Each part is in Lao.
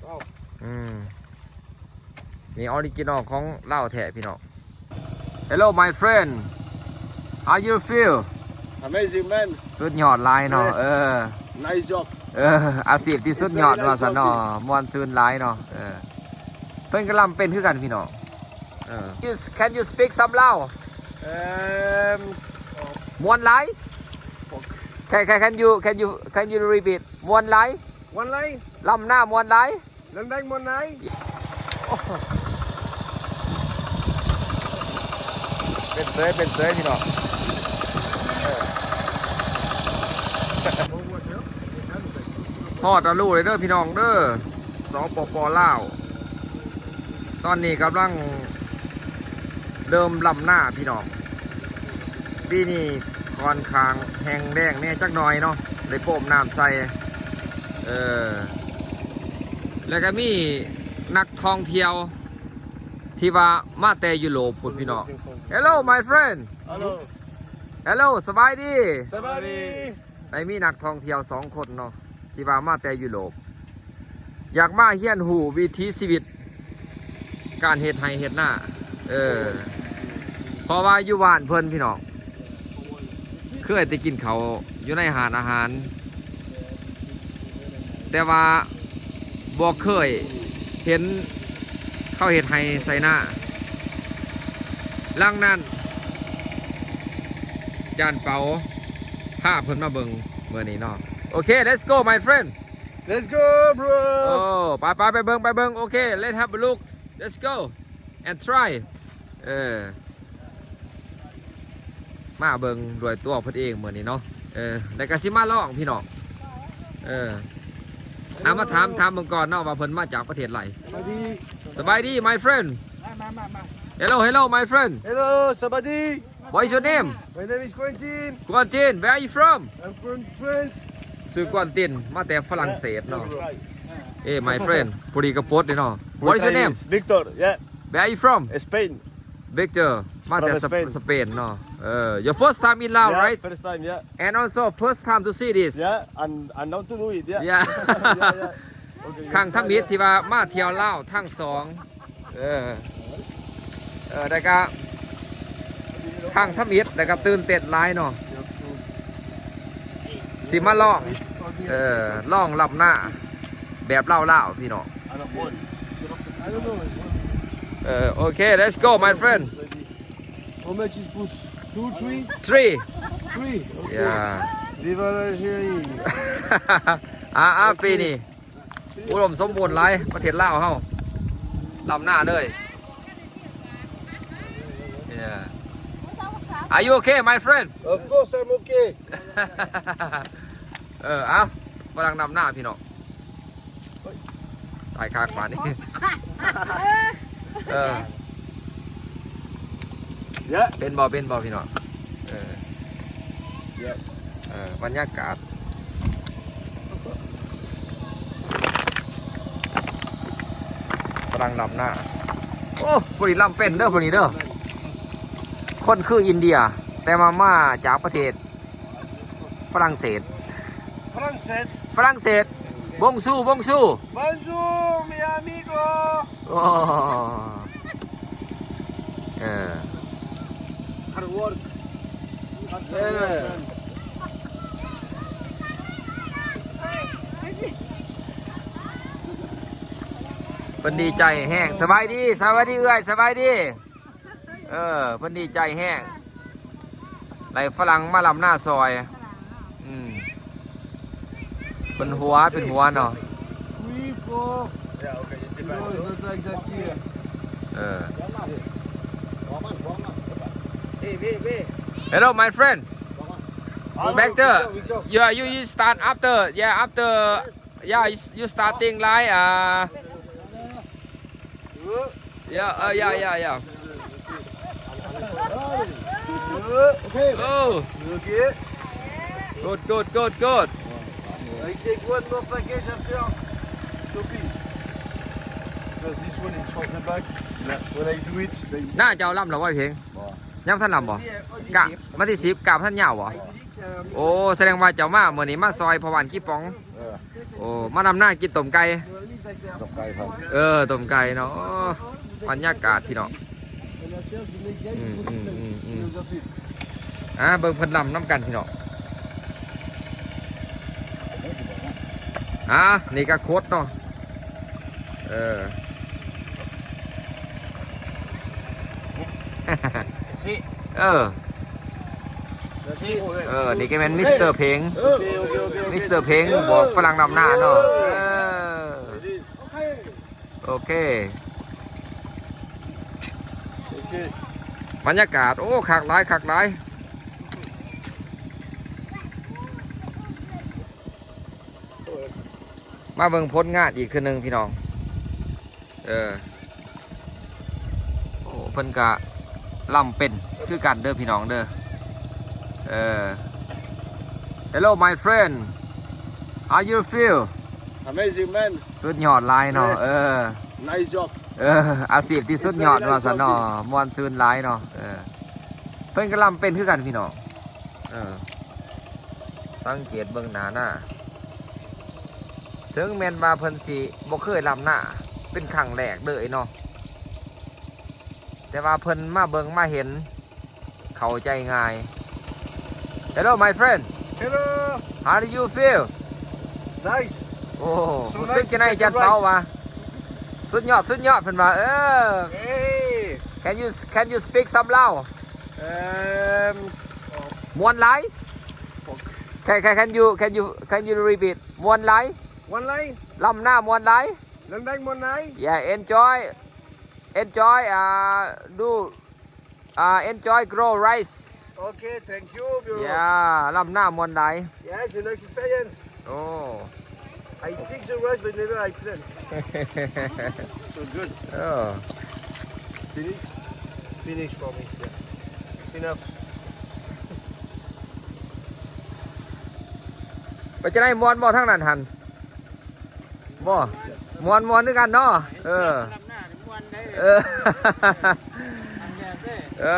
ອືມ ນີ້ original ຂອງລາວແທ້ພີ່ນ້ອງ. Hello my friend, how you feel? Amazing man. ສຸດຍອດຫຼາຍເນາະ. ເອີ Nice job. ເອີ ອາຊີບທີ່ສຸດຍອດວ່າຊັ້ນເນາະ. ມ່ວນຊື່ນຫຼາຍເນາະ. ເອີ ເພິ່ນກໍລຳເປັນຄືກັນພີ່ນ້ອງ. ເອີ You, can you speak some Lao? ເອີ ມ່ວນຫຼາຍ. Can, can, can you, can you, can you repeat? ມ່ວນຫຼາຍ. ມ່ວນຫຼາຍ. ລຳໜ້າມ່ວນຫຼາຍ. ເລື່ອງແດງມ່ວນນາຍ. ເປັນເສີຍ ເປັນເສີຍພີ່ນ້ອງ. ເອີ ຮອດອາລູເລີຍເດີພີ່ນ້ອງເດີ ສປປ ລາວ. ຕອນນີ້ກຳລັງເລີ່ມລຳນາພີ່ນ້ອງ. ປີນີ້ຂ້ອນຂ້າງແຫ້ງແລ້ງແດ່ຈັກໜ່ອຍເນາະ ໄດ້ໂປ້ມນ້ຳໃສ່. ເອີ ແລ້ວກໍມີນັກທ່ອງທ່ຽວທີ່ວ່າມາແຕ່ຢູໂຣບພຸ້ນພີ່ນ້ອງ. Hello my friend. Hello. Hello ສະບາຍດີ. ສະບາຍດີ. ໄດ້ມີນັກທ່ອງທ່ຽວສອງຄົນເນາະ ທີ່ວ່າມາແຕ່ຢູໂຣບ ຢາກມາຮຽນຮູ້ວິຖີຊີວິດ ການເຮັດໄຮ່ເຮັດນາ. ເອີ ເພາະວ່າຢູ່ບ້ານເພິ່ນພີ່ນ້ອງ ເຄີຍແຕ່ກິນເຂົ້າຢູ່ໃນຮ້ານອາຫານ ແຕ່ວ່າບໍ່ເຄີຍເຫັນເຂົາເຮັດໄຮ່ໄຖນາ. ຫຼັງນັ້ນ ຈານເປົາພາເພິ່ນມາເບິ່ງມື້ນີ້ເນາະ. ໂອເຄ let's go my friend. Let's go bro. ໂອ້ ໄປໆ ໄປເບິ່ງ ໄປເບິ່ງ. ໂອເຄ let's have a look. Let's go and try. ເອີ ມາເບິ່ງດ້ວຍຕົວເພິ່ນເອງມື້ນີ້ເນາະ. ເອີ ແລ້ວກໍຊິມາລອງພີ່ນ້ອງ. ເອີ ເອົາມາຖາມ ຖາມເບິ່ງກ່ອນເນາະວ່າເພິ່ນມາຈາກປະເທດໃດ. ສະບາຍດີ ສະບາຍດີ my friend. ມາ ມາ ມາ ມາ. Hello, hello my friend. Hello ສະບາຍດີ. What is your name? My name is Quentin. Quentin, where are you from? I'm from France. ຊື່ Quentin ມາແຕ່ຝຣັ່ງເສດເນາະ. ເອີ my friend ພໍດີກໍປົດເດ້ເນາະ. What is your name? Victor. Yeah. Where are you from? Spain. Victor ມາແຕ່ Spain ເນາະ. ເອີ your first time in Laos, right? Yeah, first time, yeah. And also first time to see this. Yeah, and and now to do it, yeah. Yeah. ຄັ້ງທຳອິດທີ່ວ່າມາທ່ຽວລາວທັງສອງ. ເອີ ເອີ ແລ້ວກະຄັ້ງທຳອິດ ແລ້ວກະຕື່ນເຕັ້ນຫຼາຍເນາະ. ຊິມາລອງ ເອີ ລອງລຳນາແບບລາວໆ ພີ່ນ້ອງ. ເອີ ໂອເຄ let's go my friend. How much is put? Two, three? Three. Three. Okay. Yeah. Viva l'Algérie. ອ່າ ອ່າ ປີນີ້ ອຸດົມສົມບູນຫຼາຍ ປະເທດລາວເຮົາ ລຳນາເລີຍ. Yeah. Are you okay, my friend? Of course I'm okay. ເອີ ເອົ້າ ກຳລັງນຳໜ້າພີ່ນ້ອງ. ຕາຍຄາກປານນີ້. ເອີ ເປັນບໍ່ ເປັນບໍ່ພີ່ນ້ອງ? ເອີ ເອີ ບັນຍາກາດ ກຳລັງລຳໜ້າ. ໂອ້ ຜູ້ນີ້ລຳເປັນເດີ ຜູ້ນີ້ເດີ. ຄົນຄືອິນເດຍ ແຕ່ວ່າມາຈາກປະເທດ ຝຣັ່ງເສດ. ຝຣັ່ງເສດ. ຝຣັ່ງເສດ. Bonjour, bonjour. Bonjour, mi amigo. ໂອ້ ເອີ Hard work. Hard work, man. ເພິ່ນດີໃຈແຮງ. ສະບາຍດີ ສະບາຍດີເອື້ອຍ ສະບາຍດີ. ເອີ ເພິ່ນດີໃຈແຮງ ໄດ້ຝຣັ່ງມາລຳນາຊ່ອຍ. ອືມ ເພິ່ນຫົວ ເປັນຫົວເນາະ. Three, four. No, it's not like that here. ເອີ Hello my friend. Back there. Yeah, you, you start after. Yeah, after. Yeah, you, you starting like, uh, Yeah, uh, yeah, yeah, yeah. Okay. Oh. Okay. Good, good, good, good. I take one more package after. Copy. 'Cause this one is for the back. When I do it, they ໜ້າເຈົ້າລຳແລ້ວບໍ່ເພງ? ບໍ່. ຍັງບໍ່ທັນລຳບໍ່? ກະ ວັນທີສິບ ກະບໍ່ທັນຍາວບໍ່? ໂອ້ ສະແດງວ່າເຈົ້າມາມື້ນີ້ມາຊ່ອຍພໍ່ບ້ານກີ່ປອງ. ເອີ. ໂອ້ ມາດຳນາກິນຕົ້ມໄກ່ ຕົ້ມໄກ່ ເອີ ຕົ້ມໄກ່ເນາະ. ໂອ້ ບັນຍາກາດພີ່ນ້ອງ. ອືມ ອືມ ອືມ ອືມ ອ່າ ເບິ່ງເພິ່ນລຳນຳກັນພີ່ນ້ອງ. ອ່າ ນີ້ກະຄົດເນາະ ເອີ ເອີ ເອີ ນີ້ກະແມ່ນມິສເຕີເພັງ ເອີ ມິສເຕີເພັງບອກຝຣັ່ງດຳນາເນາະ ເອີ ໂອເຄ ໂອເຄ ບັນຍາກາດ ໂອ້ ຄັກຫຼາຍ ຄັກຫຼາຍ. ມາເບິ່ງຜົນງານອີກເທື່ອໜຶ່ງພີ່ນ້ອງ ເອີ ໂອ້ ເພິ່ນກະລຳເປັນຄືກັນເດີພີ່ນ້ອງເດີ ເອີ Hello my friend, how you feel? Amazing man. ສຸດຍອດຫຼາຍເນາະ ເອີ Nice job. ເອີ ອາຊີບທີ່ສຸດຍອດວ່າຊັ້ນເນາະ ມ່ວນຊື່ນຫຼາຍເນາະ ເອີ ເພິ່ນກະລຳເປັນຄືກັນພີ່ນ້ອງ ເອີ ສັງເກດເບິ່ງໜ້ານາ ເຖິງແມ່ນວ່າເພິ່ນຊິບໍ່ເຄີຍລຳນາ ເປັນຄັ້ງແລກເລີຍເນາະ ແຕ່ວ່າເພິ່ນມາເບິ່ງມາເຫັນ ເຂົ້າໃຈງ່າຍ. Hello my friend. Hello. How do you feel? Nice. ໂອ້ So ຮູ້ສຶກ nice ຈັ່ງໃດ to get ຈັນ the ເປົາ rice. ວ່າ ສຸດຍອດ ສຸດຍອດ ເພິ່ນວ່າ ເອີ Hey. Can you, can you speak some Lao? Um, Muan lai? Fuck. Can, can, can you, can you, can you repeat? Muan lai? Muan lai? Lam na muan lai? Lam na muan lai? Yeah, enjoy, enjoy, uh, do, uh, enjoy grow rice. Okay, thank you, bro. Yeah, lam na muan lai. Yes, a nice experience. Oh. I dig the rice, but never I plant. So good. Oh. Finish? Finish for me. Yeah. Enough. ເປັນຈັ່ງໃດ ມ່ວນບໍ່ທາງນັ້ນຫັ້ນ? ບໍ່ ມ່ວນ ມ່ວນຄືກັນເນາະ. ເອີ ເອີ ເອີ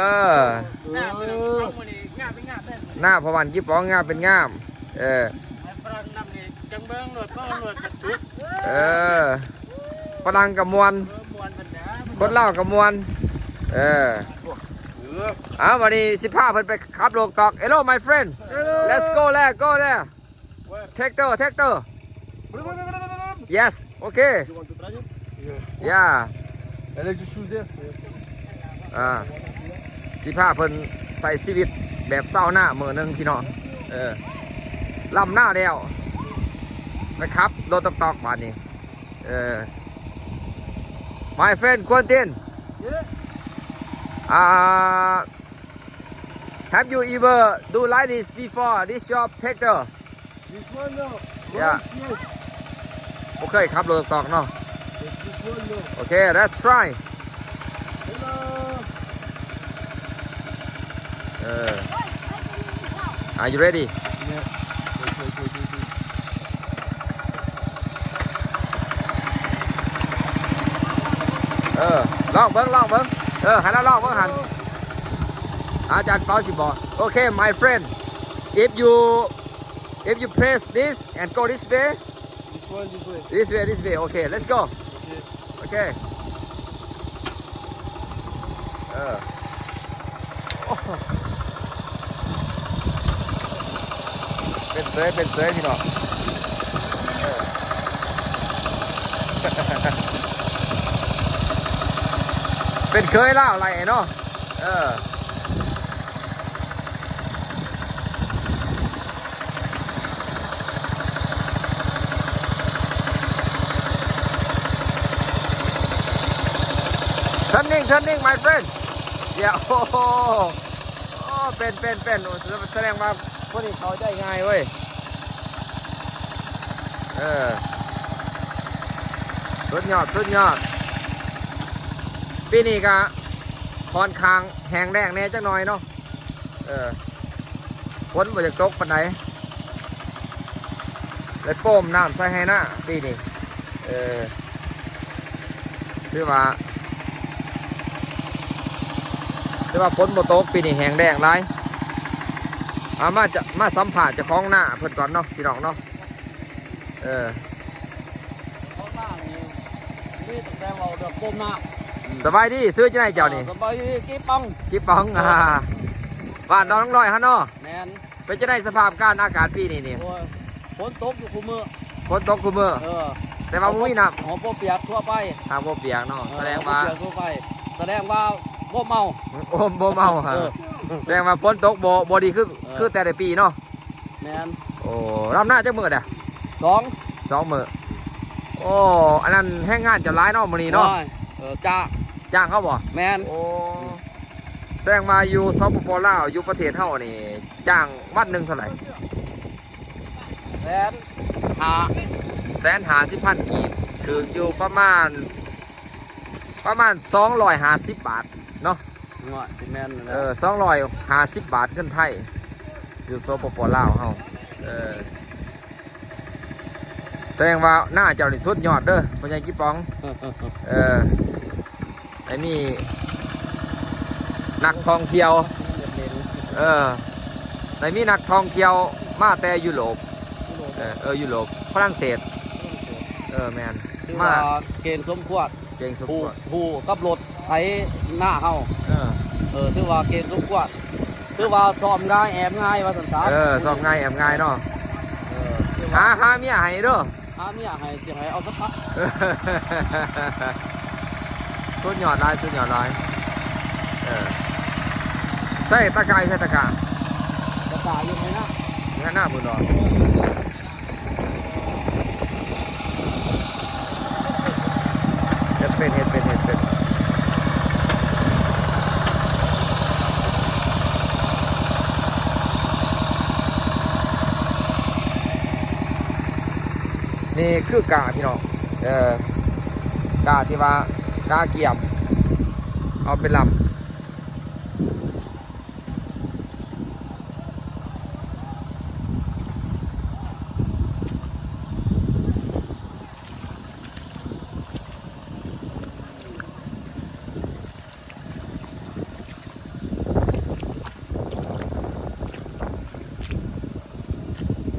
ໜ້າພໍ່ບ້ານກິບປອງງາມເປັນງາມ. ເອີ ໃຫ້ຝຣັ່ງນຳນີ້ຈັ່ງເບິ່ງໂລດ ເບິ່ງໂລດກະສຸດ. ເອີ ຝຣັ່ງກະມ່ວນ ເອີ ມ່ວນບັນດາ ຄົນລາວກະມ່ວນ. ເອີ ເອີ ເອົາ ບາດນີ້ຊິພາເພິ່ນໄປຂັບລົດຕອກ. Hello my friend. Hello. Let's go there, go there. Where? Tractor, tractor. Yes, okay. You want to try it? Yeah. Yeah. I like to choose there. ອ່າ ຊິພາເພິ່ນໃຊ້ຊີວິດແບບຊາວນາມື້ໜຶ່ງພີ່ນ້ອງ. ເອີ ລຳນາແລ້ວ ໄປຂັບລົດຕອກໆບາດນີ້. ເອີ My friend Quentin. Yeah. ອ່າ Have you ever do like this before, this job, tractor? This one, no. Yeah. Yes, yes. ບໍ່ເຄີຍຂັບລົດຕອກເນາະ. Yes, this one, no. Okay, let's try. Hello. ເອີ Are you ready? Yeah. Wait, wait, wait, wait, wait. ເອີ ລອງເບິ່ງ ລອງເບິ່ງ. ເອີ ໃຫ້ລາວລອງເບິ່ງຫັ້ນ ອາຈານເປົາຊິບອກ. Okay, my friend, if you, if you press this and go this way. This one, this way. This way, this way. Okay, let's go. Okay. ໂອເຄ ເອີ ໂອ້ ເປັນເສີຍ ເປັນເສີຍພີ່ນ້ອງ. ເອີ ເປັນເຂີຍລາວໄຫຼເນາະ. ເອີ Turning, turning, my friend. Yeah. ໂອ້ ເປັນ ເປັນ ເປັນ. ໂອ້ ສະແດງວ່າພວກນີ້ເຂົ້າໃຈງ່າຍເວີຍ. ເອີ ສຸດຍອດ ສຸດຍອດ. ປີນີ້ກະ ຂ້ອນຂ້າງແຫ້ງແລ້ງແດ່ຈັກໜ້ອຍເນາະ. ເອີ ຝົນບໍ່ຢາກຕົກປານໃດ ໄດ້ໂປ້ມນ້ຳໃສ່ໄຮ່ນາປີນີ້. ເອີ ຖືວ່າ ຖືວ່າຝົນບໍ່ຕົກປີນີ້ ແຫ້ງແລ້ງຫຼາຍ. ເອົາ ມາ ຈະ ມາສຳພາດເຈົ້າຂອງນາເພິ່ນກ່ອນເນາະ ພີ່ນ້ອງເນາະ. ເອີ ນີ້ມີຕັ້ງແຕ່ເວົ້າເລື່ອງໂກມນ້ຳ. ສະບາຍດີ ຊື່ຈັ່ງໃດເຈົ້ານີ້? ສະບາຍດີ ກີປອງ ກີປອງ. ອ່າ ບ້ານດອນນາງນ້ອຍຫັ້ນເນາະ. ແມ່ນ. ເປັນຈັ່ງໃດສະພາບການອາກາດປີນີ້ນີ້? ໂອ້ຍ ຝົນຕົກຢູ່ຄູ່ມື້ ຝົນຕົກຄູ່ມື້. ເອີ ແຕ່ວ່າບໍ່ມີນ້ຳ ຫົວບໍ່ປຽກທົ່ວໄປ. ຫາກບໍ່ປຽກເນາະ. ເອີ ສະແດງວ່າ ຫົວບໍ່ປຽກທົ່ວໄປ ສະແດງວ່າບໍ່ເມົາ. ໂອ້ ບໍ່ເມົາ. ເອີ ສະແດງວ່າຝົນຕົກບໍ່ ບໍ່ດີຄື ເອີ ຄືແຕ່ລະປີເນາະ. ແມ່ນ. ໂອ້ ລຳນາຈັກມື້ແລ້ວ? ສອງ ສອງມື້. ໂອ້ ອັນນັ້ນແຮງງານເຈົ້າຫຼາຍເນາະມື້ນີ້ເນາະ. ໂອ້ຍ ເອີ ຈ້າງ ຈ້າງເຂົາບໍ່? ແມ່ນ. ໂອ້ ສະແດງວ່າຢູ່ ສປປ ລາວ ຢູ່ປະເທດເຮົານີ້ ຈ້າງວັນໜຶ່ງເທົ່າໃດ? ແສນຫ້າ ແສນຫ້າສິບພັນກີບ ຖືກຢູ່ປະມານ ປະມານສອງຮ້ອຍຫ້າສິບບາດເນາະ. ງວດຊິແມ່ນແລ້ວ. ເອີ ສອງຮ້ອຍຫ້າສິບບາດເງິນໄທ ຢູ່ ສປປ ລາວ ເຮົາ. ເອີ ສະແດງວ່ານາເຈົ້ານີ້ສຸດຍອດເດີ ພໍ່ໃຫຍ່ກີປອງ. ເອີ ໄດ້ມີນັກທ່ອງທ່ຽວ ເອີ ໄດ້ມີນັກທ່ອງທ່ຽວມາແຕ່ຢູໂຣບ. ເອີ ເອີ ຢູໂຣບ ຝຣັ່ງເສດ. ຝຣັ່ງເສດ. ເອີ ແມ່ນ. ຖືວ່າເກັ່ງສົມຄວນ ເກັ່ງສົມຄວນ ຮູ້ກັບລົດໄຖນາເຮົາ. ເອີ ເອີ ຖືວ່າເກັ່ງສົມຄວນ ຖືວ່າຊອມງ່າຍແອບງ່າຍວ່າຊັ້ນຊະ. ເອີ ຊອມງ່າຍແອບງ່າຍເນາະ. ເອີ ຫາ ຫາເມຍໃຫ້ເດີ ຫາເມຍໃຫ້ ຊິໃຫ້ເອົາສັກພັກ. ສຸດຍອດຫຼາຍ ສຸດຍອດຫຼາຍ. ເອີ ໃສ່ຕະກາ ໃສ່ຕະກາ ຕະກາຢູ່ໃນນາ ຢູ່ໃນນາພຸ້ນເນາະ. ເຮັດເປັນ ເຮັດເປັນ ເຮັດເປັນ. ນີ້ຄືກາ ພີ່ນ້ອງ ເອີ ກາທີ່ວ່າ ກາກຽມ ເອົາໄປລຳ.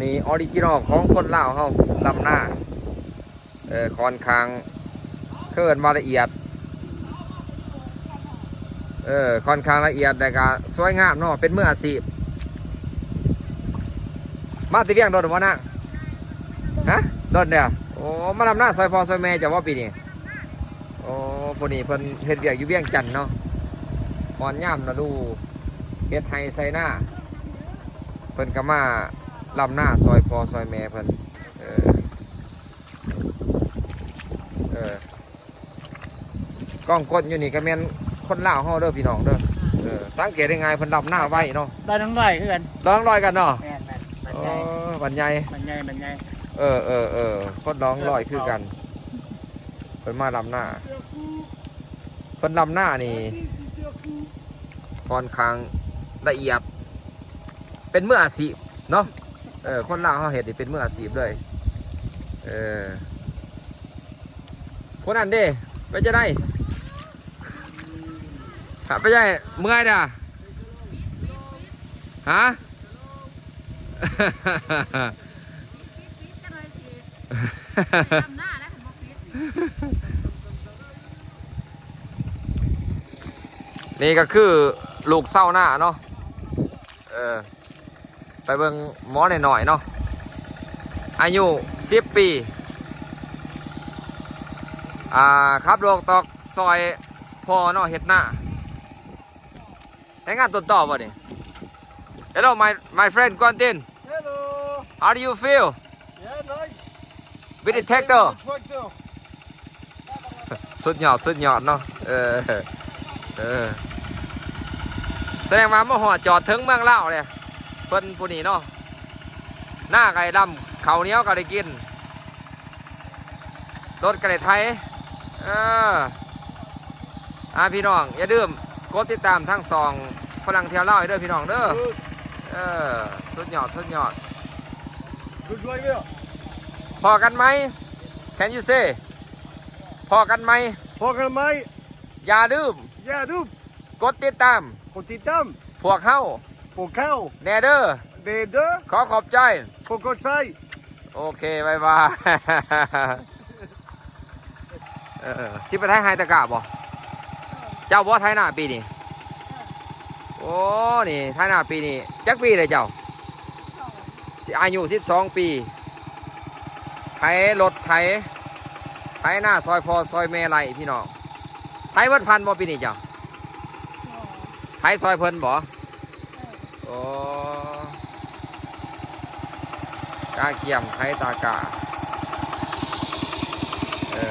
ນີ້ ອໍຣິຈິນອລຂອງຄົນລາວເຮົາ ລຳນາ. ເອີ ຂ້ອນຂ້າງ ເອີ້ນວ່າລະອຽດ ເອີ ຂ້ອນຂ້າງລະອຽດ ແລ້ວກະສວຍງາມເນາະ ເປັນມືອາຊີບ. ມາແຕ່ວຽງດົນບໍ່ນາງ? ຮະ? ດົນແລ້ວ. ໂອ້ ມາລຳນາຊ່ອຍພໍ່ຊ່ອຍແມ່ເຈົ້າບໍ່ປີນີ້? ໂອ້ ຜູ້ນີ້ເພິ່ນເຮັດວຽກຢູ່ວຽງຈັນເນາະ ຮອດຍາມລະດູເຮັດໄຮ່ໄຖນາ ເພິ່ນກໍມາລຳນາຊ່ອຍພໍ່ຊ່ອຍແມ່ເພິ່ນ. ເອີ ເອີ ກ້ອງກົດຢູ່ນີ້ກໍແມ່ນຄົນລາວເຮົາເດີພີ່ນ້ອງເດີ. ເອີ ສັງເກດໄດ້ງ່າຍ ເພິ່ນລຳນາໄວເນາະ. ດອນນາງນ້ອຍຄືກັນ ດອນນາງນ້ອຍກັນເນາະ. ແມ່ນໆ ບ້ານໃຫຍ່ ໂອ້ ບ້ານໃຫຍ່ ບ້ານໃຫຍ່ ບ້ານໃຫຍ່. ເອີໆໆ ຄົນດອນນາງນ້ອຍຄືກັນ ເພິ່ນມາລຳນາ ເພິ່ນລຳນານີ້ຄ່ອນຂ້າງລະອຽດ ເປັນມືອາຊີບເນາະ. ເອີ ຄົນລາວເຮົາເຮັດນີ້ເປັນມືອາຊີບເລີຍ. ເອີ ຜູ້ນັ້ນເດ້ ເປັນຈັ່ງໃດ? ເປັນຈັ່ງໃດ? ເມື່ອຍດາ? ຮະ? ນີ້ກໍຄືລູກຊາວນາເນາະ. ເອີ ໄປເບິ່ງໝໍນ້ອຍໆເນາະ ອາຍຸສິບປີ ອ່າ ຂັບລົກຕອກຊ່ອຍພໍ່ເນາະ ເຮັດນາ. ແຮງງານຕົ້ນຕໍບໍ່ນີ້? Hello my my friend Quentin. Hello. How do you feel? Yeah, nice. With the tractor. ສຸດຍອດ ສຸດຍອດເນາະ. ເອີ ເອີ ສະແດງວ່າມາຮອດຈອດເຖິງເມືອງລາວເລີຍ ເພິ່ນຜູ້ນີ້ເນາະ. ນາກໍໄດ້ດຳ ເຂົ້າໜຽວກໍໄດ້ກິນ ລົດກໍໄດ້ໄຖ. ເອີ ອ່າ ພີ່ນ້ອງຢ່າລືມກົດຕິດຕາມທາງຊ່ອງຝຣັ່ງທ່ຽວລາວໃຫ້ເດີພີ່ນ້ອງເດີ. ເອີ ສຸດຍອດ ສຸດຍອດ. ພໍ້ກັນໃໝ່ Can you say ພໍ້ກັນໃໝ່ ພໍ້ກັນໃໝ່. ຢ່າລືມ ຢ່າລືມ ກົດຕິດຕາມ ກົດຕິດຕາມ ພວກເຮົາ ພວກເຮົາ ແດ່ເດີ ແດ່ເດີ. ຂໍຂອບໃຈ ຂໍຂອບໃຈ. ໂອເຄ ບາຍບາຍ. ເອີ ຊິໄປໄຖໄຮ່ຕາກ້າບໍ່? ເຈົ້າບໍ່ໄຖນາປີນີ້? ໂອ້ ນີ້ໄຖນາປີນີ້ ຈັກປີແລ້ວເຈົ້າ? ຊິອາຍຸສິບສອງປີ ໄຖລົດໄຖ ໄຖນາຊ່ອຍພໍ່ຊ່ອຍແມ່ໄລ່ພີ່ນ້ອງ. ໄຖເບິດພັນບໍ່ປີນີ້ເຈົ້າ? ໄຖຊ່ອຍເພິ່ນບໍ່? ໂອ້ ກາກຽມໄຖຕາກ້າ ເອີ.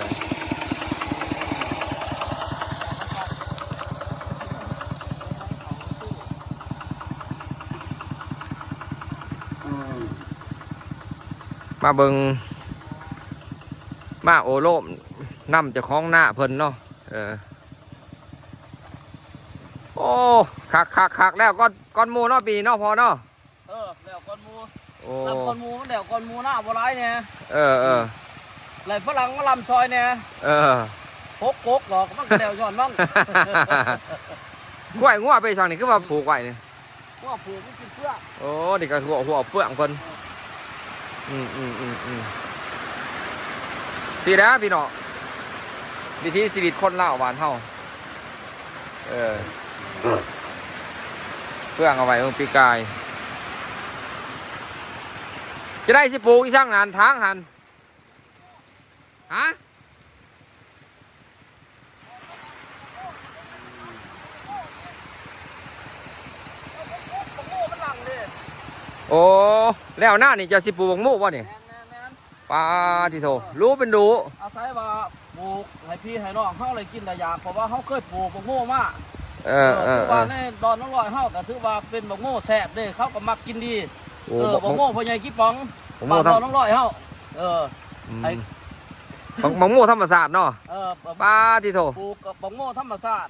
ມາເບິ່ງ ມາໂອ້ລົມນຳເຈົ້າຂອງນາເພິ່ນເນາະ ເອີ. ໂອ້ ຄັກໆໆ ແລ້ວກ່ອນ ກ່ອນໝູ່ເນາະ ປີນີ້ເນາະ ພໍ່ເນາະ. ເອີ ແລ້ວກ່ອນໝູ່ ໂອ້ ລຳກ່ອນໝູ່ ມັນແລ້ວກ່ອນໝູ່ນາບໍ່ຫຼາຍແດ່ ເອີໆ ໄລ່ຝຣັ່ງມາລຳຊ່ອຍແດ່ ເອີ ຫົກກົກດອກ ມັນກໍແລ້ວຍ້ອນມັນ. ຄວາຍງົວໄປຊ່ວງນີ້ ຄືວ່າຜູກໄວ້ນີ້? ງົວຜູກມັນກິນເຟືອງ. ໂອ້ ນີ້ກໍຫົວ ຫົວເຟືອງເພິ່ນ ອືມໆໆໆ ຊີ້ແຫຼະພີ່ນ້ອງ ວິຖີຊີວິດຄົນລາວບ້ານເຮົາ. ເອີ ເຟືອງເອົາໄວ້ເບິ່ງປີກາຍ ຈະໄດ້ຊິປູກອີ່ສັງນັ້ນ ທາງຫັ້ນ ຮະ? ໂອ້ ແລ້ວນານີ້ເຈົ້າຊິປູກບັກໂມບໍ່ນີ້? ແມ່ນໆໆ ປາຕິໂທ ຮູ້ເປັນຮູ້ ອາໄສວ່າປູກໃຫ້ພີ່ໃຫ້ນ້ອງເຮົາໄດ້ກິນໄດ້ຢາກ ເພາະວ່າເຮົາເຄີຍປູກບັກໂມມາ. ເອີ ເອີ ເອີ ຄືວ່າໃນດອນນ້ອງລອຍເຮົາກໍຖືວ່າເປັນບັກໂມແຊບເດ້ ເຂົາກໍມັກກິນດີ. ໂອ້ ເອີ ບັກ ບັກໂມພໍ່ໃຫຍ່ກີປອງ ບັກໂມ ບ້ານ ທຳ ດອນນ້ອງລອຍເຮົາ ເອີ ອືມ ໃຫ້ ບັກ ບັກໂມທຳມະຊາດເນາະ. ເອີ ບັກ ປາຕິໂທ ປູກກັບບັກໂມທຳມະຊາດ.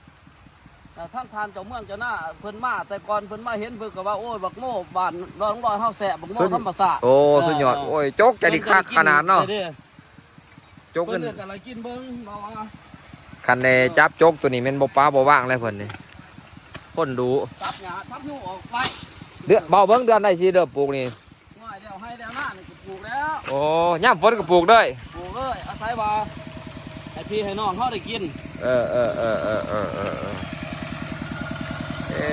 ເອີ ທາງທ່ານເຈົ້າເມືອງເຈົ້ານາເພິ່ນມາແຕ່ກ່ອນ ເພິ່ນມາເຫັນ ເພິ່ນກໍວ່າ ໂອ້ຍ ບັກໂມບ້ານດອນນ້ອງລອຍເຮົາແຊບ ບັກໂມ ສຸດ ທຳມະຊາດ. ໂອ້ ເອີ ສຸດຍອດ ໂອ້ຍ ຈົກໃຈດີຄັກຂະໜາດເນາະ ເອີ ຈົກເງິນ ເພິ່ນກໍໄດ້ກິນເບິ່ງ ເວົ້າວ່າ ຄັນໄດ້ຈັບຈົກໂຕນີ້ແມ່ນບໍ່ປະບໍ່ວາງແລ້ວເພິ່ນນີ້ ຄົນດຸ ຕັດຫຍ້າຕັດຫູອອກໄປ ເດືອນ ເວົ້າເບິ່ງເດືອນໃດຊິເລີ່ມປູກນີ້? ໂອ້ຍ ແລ້ວໄຮ່ແລ້ວນານີ້ກໍປູກແລ້ວ. ໂອ້ ຍາມຝົນກໍປູກເລີຍ ປູກເລີຍ ອາໄສວ່າໃຫ້ພີ່ໃຫ້ນ້ອງເຮົາໄດ້ກິນ. ເອີ ເອີ ເອີ ເອີ ເອີ ເອີ ເອີ.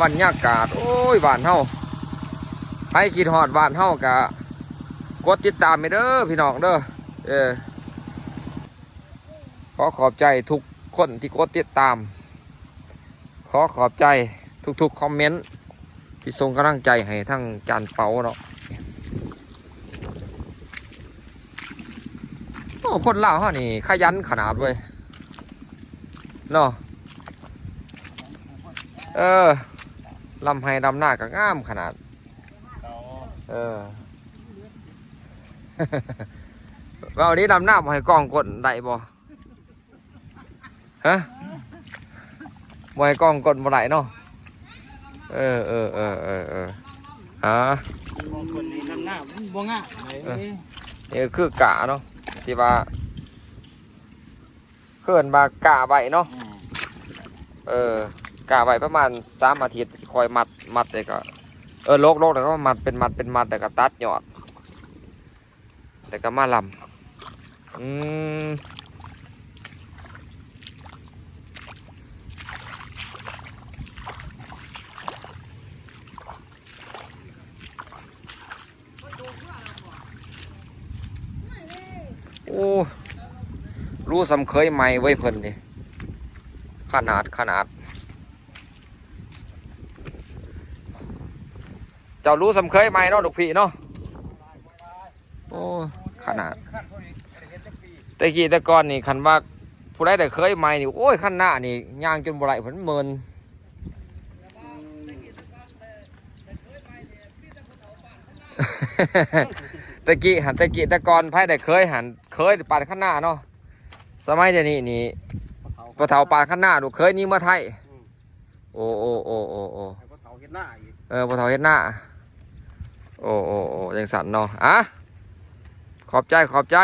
ບັນຍາກາດ ໂອ້ຍ ບ້ານເຮົາ ໃຜຄິດຮອດບ້ານເຮົາກະກົດຕິດຕາມໃຫ້ເດີພີ່ນ້ອງເດີ. ເອີ ຂໍຂອບໃຈທຸກຄົນທີ່ກົດຕິດຕາມ ຂໍຂອບໃຈທຸກໆຄອມເມັນທີ່ສົ່ງກຳລັງໃຈໃຫ້ທາງຈານເປົາເນາະ. ໂອ້ ຄົນລາວເຮົານີ້ຂະຫຍັນຂະໜາດເວີຍເນາະ. ເອີ ລຳໄຮ່ລຳນາກໍງາມຂະໜາດ. ເອີ ເວົ້າດີ ດຳນາບໍ່ໃຫ້ກ້ອງກົ້ນໄດ້ບໍ່? ຮະ ບໍ່ໃຫ້ກ້ອງກົ້ນບໍ່ໄດ້ເນາະ. ເອີ ເອີ ເອີ ເອີ ເອີ ຮະ ກ້ອງກົ້ນນີ້ດຳນາມັນບໍ່ງາມເລີຍ. ເອີ ນີ້ຄືກ້າເນາະ ທີ່ວ່າ ເອີ້ນວ່າກ້າໄວ້ເນາະ. ອືມ ເອີ ກ້າໄວ້ປະມານສາມອາທິດ ຄ່ອຍມັດ ມັດແລ້ວກໍ ເອີ ຫຼົກໆ ແລ້ວກໍມາມັດເປັນມັດເປັນມັດ ແລ້ວກໍຕັດຍອດ ແລ້ວກໍມາລຳ. ອືມ ໂອ້ ຮູ້ສ່ຳເຄີຍໃໝ່ເວີຍເພິ່ນນີ້ ຂະໜາດ ຂະໜາດ. ເຈົ້າຮູ້ສ່ຳເຄີຍໃໝ່ເນາະ ລູກພີ່ເນາະ. ໂອ້ ຂະໜາດ ແຕ່ກີ້ແຕ່ກ່ອນນີ້ ຄັນວ່າຜູ້ໃດໄດ້ເຄີຍໃໝ່ນີ້ ໂອ້ຍ ຄັນນານີ້ຍ່າງຈົນບໍ່ໄດ້ ເພິ່ນເມີນ. ແຕ່ກີ້ຫັ້ນ ແຕ່ກີ້ແຕ່ກ່ອນໃຜໄດ້ເຄີຍຫັ້ນ ເຄີຍປານຄັນນາເນາະ. ສະໄໝດຽວນີ້ນີ້ ພໍ່ເຖົ້າປານຄັນນາ ລູກເຂີຍໜີເມືອໄທ. ອືມ ໂອ້ ໂອ້ ໃຫ້ພໍ່ເຖົ້າເຮັດນາອີກ. ເອີ ພໍ່ເຖົ້າເຮັດນາ. ໂອ້ ໂອ້ ໂອ້ ຈັ່ງຊັ້ນເນາະ. ອາ ຂອບໃຈ ຂອບໃຈ.